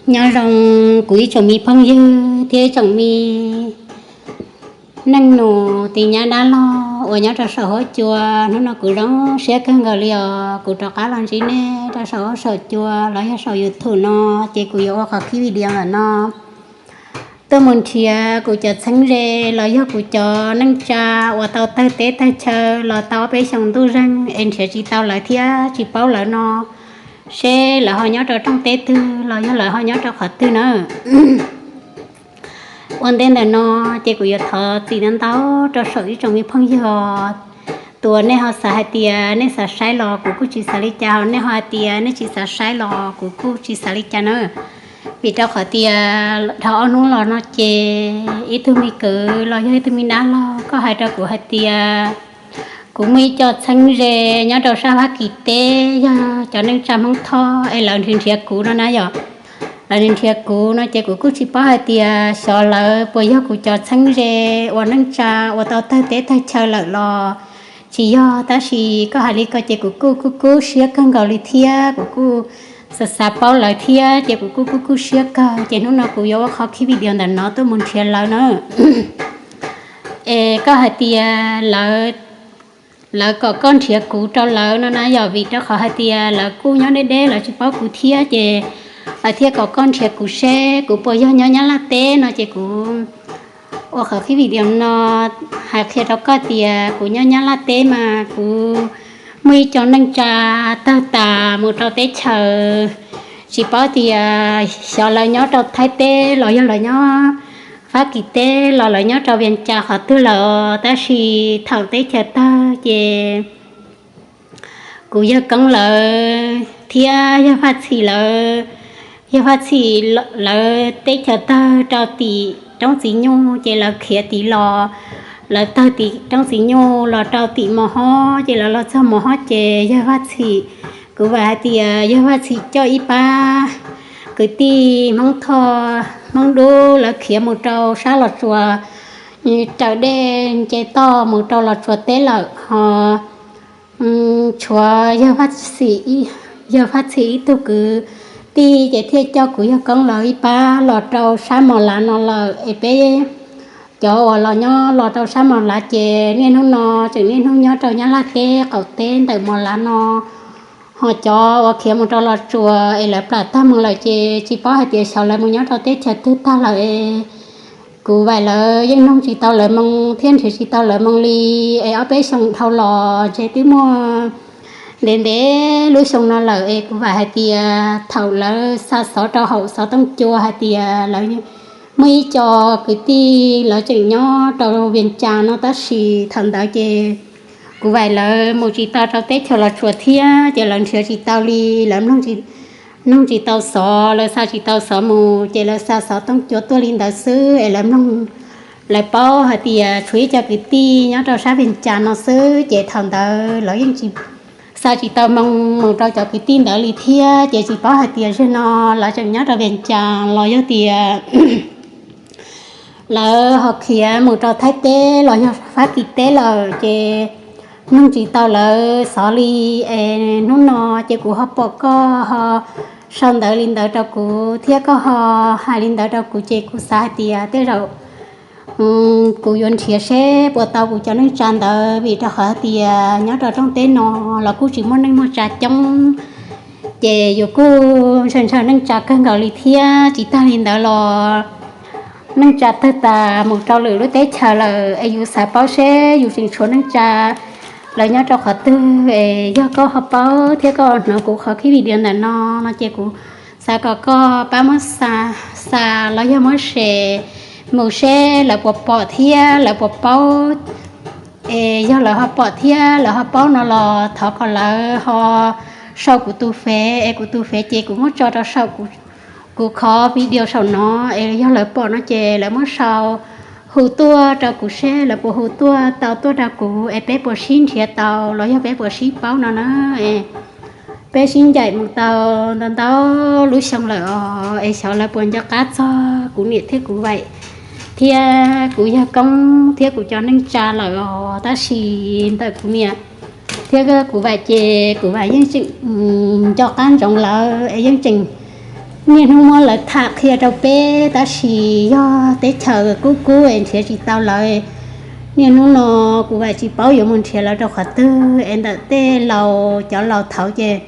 Nyob zoo kuv ib tsoom me phooj ywg thiab ib tsoom me neej nus tis nyab dab laug uas nyob rau saum huab cua. Hnub no kuv zoo siab kawg nkaus li os, kuv rov qab los ntsib nej rau saum huab saum cua los yog saum YouTube no, ces kuv yuav ua qhov clip video ntawm no tuaj mus nrhiav kuv cov txheeb ze los yog kuv cov neej tsa uas tau tawg teb tawg chaw los tau ob peb xyoos ntuj zeeg es nrhiav tsis tau lawv thiab tsis paub lawv no, seb lawv ho nyob rau rooj teb twg los yog lawv ho nyob rau qhov twg na. Ua ntej ntawm no ces kuv yuav thov txim ntau ntau rau saum ib tsoom me phooj ywg os. Tus uas nej ho xav hais tias nej xav saib los kuv kuj tsis xav li cas, ho nej ho hais tias nej tsis xav saib los kuv kuj tsis xav li cas na. Vim rau qhov tias dhau ob hnub los no ces ib tug me kwv los yog ib tug me dab laug koj hais rau kuv hais tias kuv muaj ib co txheeb ze nyob rau sab Fab Kis teb, yog cov neej tsa Hmoob Thoj es lawv nrhiav nrhiav kuv no na yom. Lawv nrhiav nrhiav kuv no ces kuv kuj tsis paub hais tias xyov lawv puas yog kuv cov txheeb ze uas neej tsa uas tau tawg teb tawg chaw lawm los tsis yog, tab sis koj hais li ko ces kuv kuj kub kub siab kawg nkaus li thiab kuv kuj xav xav paub lawv thiab ces kuv kuj kub kub siab kawg. Ces hnub no kuv yuav ua qhov clip video ntawm no tuaj mus nrhiav lawv na. Es koj hais tias lawv, lawv kom koj nrhiav kuv rau lawv no na yom, vim rau qhov hais tias lawv kuj nyob deb deb lawv tsis paub kuv thiab ces lawv thiaj kom koj nrhiav kuv seb kuv puas yog nyob Nyab Laj teb no ces kuv ua qhov clip video no hais qhia rau koj tias kuv nyob Nyab Laj teb mas kuv muaj ib co neej tsa tawg tas mus rau teb chaws, tsis paub tias xyov lawv nyob rau Thaib teb los yog lawv nyob Fab Kis teb los lawv nyob rau Vias Cas qhov twg lawm, tab sis thaum teb chaws tawg ces kuv yawg koob lawv thiab yawg Faj Txhim lawv, yawg Faj Txhim lawv teb chaws tawg rau tim roob Txiv Nyuj ces lawv khiav tid los, lawv tawg tim roob Txiv Nyuj los rau tim Mos Hob ces lawv los txog Mos Hob ces yawg Faj Txhim, kuv vam hais tias yawg Faj Txhim coj ib pab kwv tij Hmoob Thoj Hmoob Dub lawv khiav mus rau sab Los Tsuas, raws dej nce toj mus rau Los Tsuas teb lawm ho tshuav yawg Faj Txhim ib tug kwv tij ces thiaj coj kuv yawg koob lawv ib pab los rau sab Mos Lav no lawm es peb cov uas los nyob los rau sab Mos Lav ces niaj hnub no tseem niaj hnub nyob rau Nyab Laj teb qaum teb ntawm Mos Lav no. Ho cov uas khiav mus rau Los Tsuas es lawv plam tag mus lawm ces tsis paub hais tias xyov lawv mus nyob rau teb chaws twg tag lawm es kuv vam lawv yeej noog tsis tau lawv moo thiab nrhiav tsis tau lawv moo li. Es ob peb xyoo dhau los ntshe twb muaj ntev ntev lub xyoo no lawm es kuv vam hais tias thaum lawv xa xov rau hauv xov tooj cua hais tias lawv muaj ib co kwv tij lawv tseem nyob rau Vias Cas no tab sis thaum ntawd ces kuv vam lawv mus tsis tau rau teb chaws Los Tsuas thiab ces lawv nrhiav tsis tau li, lawv noog tsis tau xov, lawv xa tsis tau xov mus ces lawv xa xov tooj cua tuaj li ntawd xwb es lawv mloog, lawv paub hais tias tshuav ib co kwv tij nyob rau sab Vias Cas no xwb ces thaum ntawd lawv yeej tsis xa tsis tau moo mus rau cov kwv tij ntawd li thiab ces tsis paub hais tias zaum no lawv tseem nyob rau Vias Cas los yog tias lawv ho khiav mus rau Thaib teb los yog Fab Kis teb lawm ces noog tsis tau lawv xov li. Es hnub no ces kuv ho pom koj ho sau ntawv li ntawd rau kuv thiab koj ho hais li ntawd rau kuv ces kuv xav hais tias tej zaum kuv yuav nrhiav seb puas tau kuv cov neej tsa ntawd vim rau qhov tias nyob rau rooj teb no los kuj tsis muaj neej muaj tsa coob ces yus kuj ntshaw ntshaw neej tsa kawg nkaus li thiab. Tsis tag li ntawd los neej tsa tawg tas mus rau lwm lub teb chaws lawm es yus xav paub seb yus tseem tshuav neej tsa lawv nyob rau qhov twg es yog koj ho paub thiab koj hnov kuv qhov clip video ntawm no no ces kuv xav kom koj pab muab xa los yog muab share mus seb lawv puas pom thiab lawv puas paub. Es yog lawv ho pom thiab lawv ho paub no los thov kom lawv ho sau kuv tus fev es kuv tus fev ces kuv muab tso rau saum kuv qhov video saum no es yog lawv pom no ces lawv muab sau hu tuaj rau kuv seb lawv puas hu tuaj tau tuaj rau kuv es peb puas sib nrhiav tau los yog peb puas sib paub no na. Peb sib ncaim mus tau ntau ntau lub xyoo lawm os es xyov lawv puas nco qab txog kuv niam thiab kuv vaim thiab kuv yawg koob thiab kuv cov neej tsa lawm os. Tab sis ntawm kuv niam thiab kuv vaim ces kuv vaim yeej tseem nco qab ntsoov lawv es yeej tseem Niaj hnub muab lawv tham qhia rau peb tab sis yog teb chaws kub kub es nrhiav tsis tau lawv. Niaj hnub no kuv vam tsis paub yuav mus nrhiav lawv rau qhov twg es ntawm tej laus cov laus thaud ces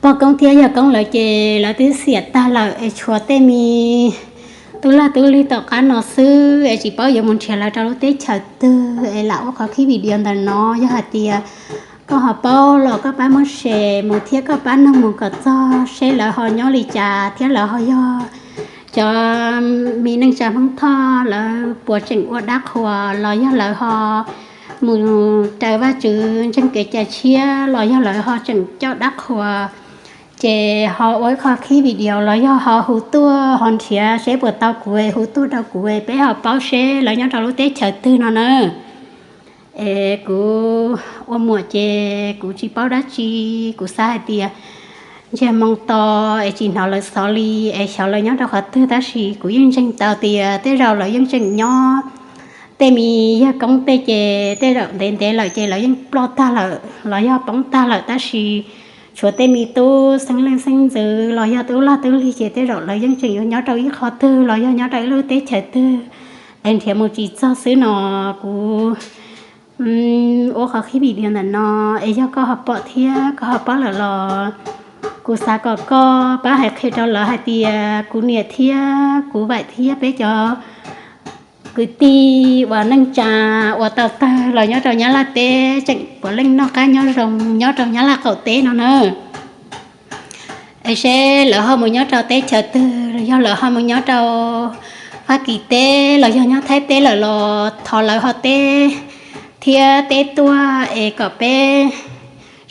pog koob thiab yawg koob lawv ces lawv twb xiam tag lawm es tshuav tej me tub lag tub lig tom qab no xwb es tsis paub yuav mus nrhiav lawv rau lub teb chaws twg es lam ua qhov qhib video ntawm no. Yog hais tias koj ho paub los koj pab muab share mus thiab koj pab nug mus kom txog seb lawv ho nyob li cas thiab lawv ho yog cov me neej tsa Hmoob Thoj lawv puas tseem ua dab qhuas los yog lawv ho mus raws Vajtswv ntseeg kev cai tshiab los yog lawv ho tseem coj dab qhuas. Ces ho ua ib qho qhib video los yog ho hu tuaj ho nrhiav seb puas tau kuv, hu tuaj rau kuv peb ho paub seb lawv nyob rau lub teb chaws twg no na. Es kuv ua muam ces kuv tsis paub dab tsi, kuv xav hais tias ntsiag moo to es tsis hnov lawv xov li es xyov lawv nyob rau qhov twg tab sis kuv yeej ntseeg tau tias tej zaum lawv yeej tseem nyob. Tej me yawg koob tej ces tej zaum ntev ntev lawm ces lawv yeej ploj tag lawm los yog poob tag lawm tab sis tshuav tej me tub xeeb leej xeeb ntxwv los yog tub lag tub lig ces tej zaum lawv yeej tseem yuav nyob rau ib qho twg los yog nyob rau ib lub teb chaws twg es nrhiav mus tsis txog xwb no. Kuv ua qhov qhib video ntawm no es yog koj ho pom thiab koj ho paub lawm los kuv xav kom koj pab hais qhia rau lawv hais tias kuv niam thiab kuv vaim thiab peb cov kwv tij uas neej tsa uas tau tawg los nyob rau Nyab Laj teb tseem puav leej noj qab nyob zoo nyob rau Nyab Laj qaum teb no na. Es seb lawv ho mus nyob rau teb chaws twg, yog lawv ho mus nyob rau Fab Kis teb los yog nyob Thaib teb lawm los thov lawv ho teb thiab teb tuaj es kom peb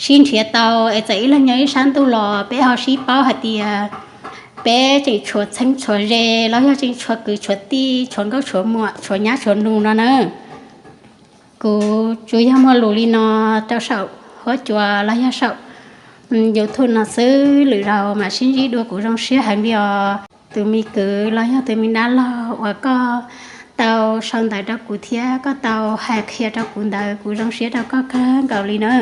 sib nrhiav tau es txawm ib leeg nyob ib sab ntuj los peb ho sib paub hais tias peb tseem tshuav txheeb tshuav ze los yog tseem tshuav kwv tshuav tij tshuav nkauj tshuav muam tshuav nyab tshuav nus no na. Kuv tsuas yog muaj lus li no rau saum huab cua los yog saum YouTube no xwb, lwm zaus mam sib ntsib dua. Kuv zoo siab heev li os tus me kwv los yog tus me dab laug uas koj tau sau ntawv rau kuv thiab koj tau hais qhia rau kuv ntawd, kuv zoo siab rau koj kawg nkaus li na.